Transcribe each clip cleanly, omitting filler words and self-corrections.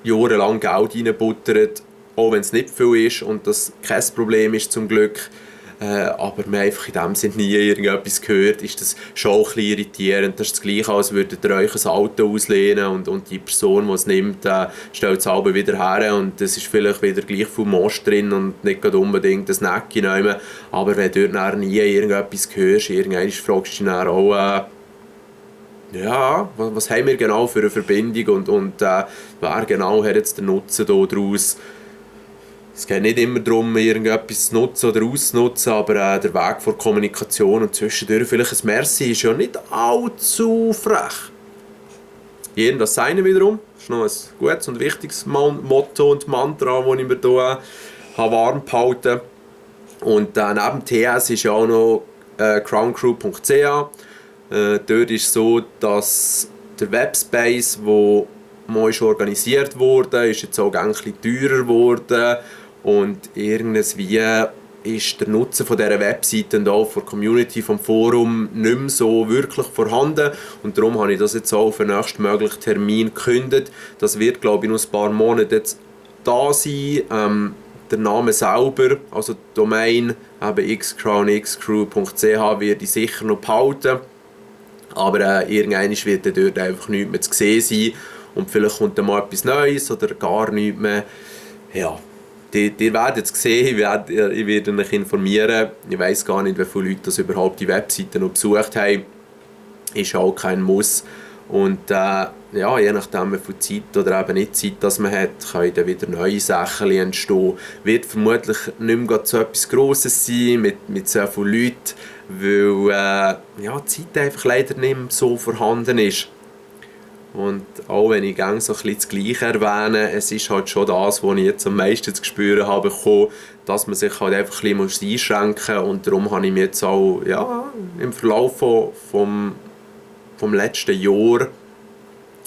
jahrelang Geld reinbuttert, auch wenn es nicht viel ist und das kein Problem ist zum Glück. Aber man einfach in dem Sinne nie irgendetwas gehört, ist das schon ein bisschen irritierend. Das ist das Gleiche, als würdet ihr euch ein Auto auslehnen und die Person, die es nimmt, stellt es aber wieder her und es ist vielleicht wieder gleich viel Most drin und nicht gerade unbedingt das Necki nehmen. Aber wenn du dort nie irgendetwas hörst, irgendwann fragst du dich dann auch, ja, was haben wir genau für eine Verbindung und wer genau hat jetzt den Nutzen daraus? Es geht nicht immer darum, irgendetwas zu nutzen oder auszunutzen, aber der Weg vor Kommunikation und zwischendurch vielleicht ein Merci ist ja nicht allzu frech. Jedem das Seine wiederum. Das ist noch ein gutes und wichtiges Motto und Mantra, das ich mir hier warm behalten. Und neben TS ist ja auch noch crowncrew.ch. Dort ist es so, dass der Webspace, der mal organisiert wurde, ist jetzt auch ein bisschen teurer geworden. Und irgendwie ist der Nutzen von dieser Webseite und auch von der Community, vom Forum nicht mehr so wirklich vorhanden. Und darum habe ich das jetzt auch für den nächsten möglichen Termin gekündigt. Das wird, glaube ich, noch ein paar Monate jetzt da sein. Der Name selber, also die Domain, xcrownxcrew.ch, werde ich sicher noch behalten. Aber irgendwann wird dort einfach nichts mehr zu sehen sein. Und vielleicht kommt dann mal etwas Neues oder gar nichts mehr. Ja, ihr werdet es sehen, ich werde euch informieren. Ich weiss gar nicht, wie viele Leute das überhaupt die Webseite noch besucht haben. Ist auch kein Muss. Und ja, je nachdem, wie viel Zeit oder eben nicht Zeit das man hat, können dann wieder neue Sachen entstehen. Wird vermutlich nicht mehr so etwas Grosses sein mit so vielen Leuten, weil ja, die Zeit einfach leider nicht mehr so vorhanden ist. Und auch wenn ich gerne so ein bisschen das Gleiche erwähne, es ist halt schon das, was ich jetzt am meisten zu spüren habe bekommen, dass man sich halt einfach ein bisschen einschränken muss. Und darum habe ich mich jetzt auch im Verlauf vom letzten Jahr,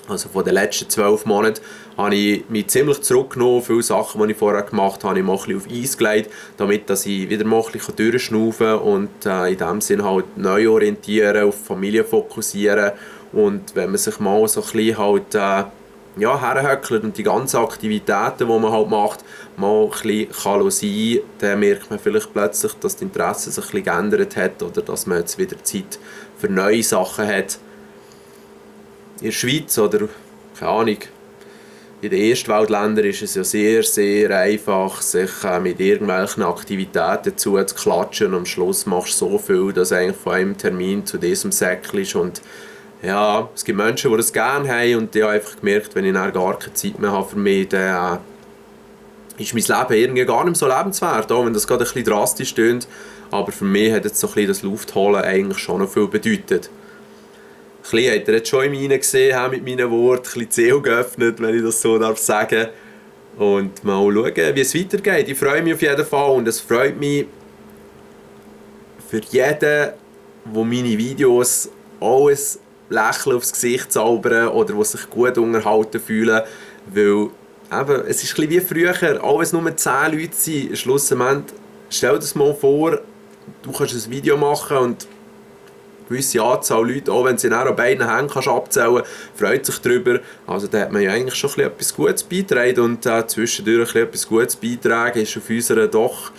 also von den letzten 12 Monaten, habe ich mich ziemlich zurückgenommen. Viele Sachen, die ich vorher gemacht habe, habe ich mal ein bisschen auf Eis gelegt, damit dass ich wieder mal ein bisschen durchschnaufen kann und in dem Sinne halt neu orientieren, auf Familie fokussieren. Und wenn man sich mal so ein bisschen halt, herhöckelt und die ganzen Aktivitäten, die man halt macht, mal ein bisschen kann sein, dann merkt man vielleicht plötzlich, dass das Interesse sich ein bisschen geändert hat oder dass man jetzt wieder Zeit für neue Sachen hat. In der Schweiz oder, keine Ahnung, in den Erstweltländern ist es ja sehr, sehr einfach, sich mit irgendwelchen Aktivitäten zuzuklatschen und am Schluss machst du so viel, dass eigentlich von einem Termin zu diesem Säckchen ist. Und ja, es gibt Menschen, die das gerne haben und ich habe einfach gemerkt, wenn ich dann gar keine Zeit mehr habe für mich, dann ist mein Leben irgendwie gar nicht mehr so lebenswert, auch wenn das gerade ein bisschen drastisch klingt. Aber für mich hat jetzt so ein bisschen das Luftholen eigentlich schon noch viel bedeutet. Ein bisschen habt ihr jetzt schon in mir gesehen, mit meinen Worten, ein bisschen die Seele geöffnet, wenn ich das so sagen darf. Und mal schauen, wie es weitergeht. Ich freue mich auf jeden Fall und es freut mich für jeden, der meine Videos alles Lächeln aufs Gesicht zaubern oder die sich gut unterhalten fühlen, weil eben, es ist ein bisschen wie früher, auch wenn es nur 10 Leute sind, schlussendlich, stell dir das mal vor, du kannst ein Video machen und eine gewisse Anzahl Leute, auch wenn sie an beiden Händen abzählen freut sich darüber. Also da hat man ja eigentlich schon etwas Gutes beitragen und zwischendurch etwas Gutes beitragen ist auf unserer doch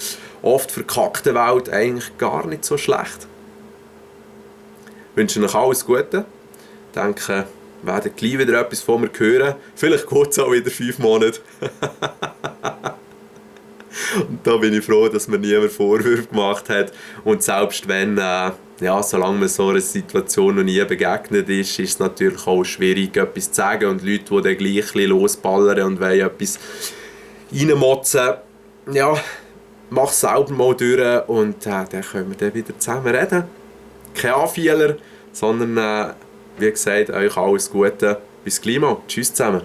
oft verkackten Welt eigentlich gar nicht so schlecht. Ich wünsche euch alles Gute. Ich denke, wir werden gleich wieder etwas von mir hören. Vielleicht geht es auch wieder 5 Monate. Und da bin ich froh, dass mir niemand Vorwürfe gemacht hat. Und selbst wenn, solange man so einer Situation noch nie begegnet ist, ist es natürlich auch schwierig, etwas zu sagen. Und Leute, die dann gleich ein bisschen losballern und wollen etwas reinmotzen, ja, mach es selber mal durch und dann können wir dann wieder zusammen reden. Kein Anfehler, sondern wie gesagt, euch alles Gute. Bis gleich mal. Tschüss zusammen.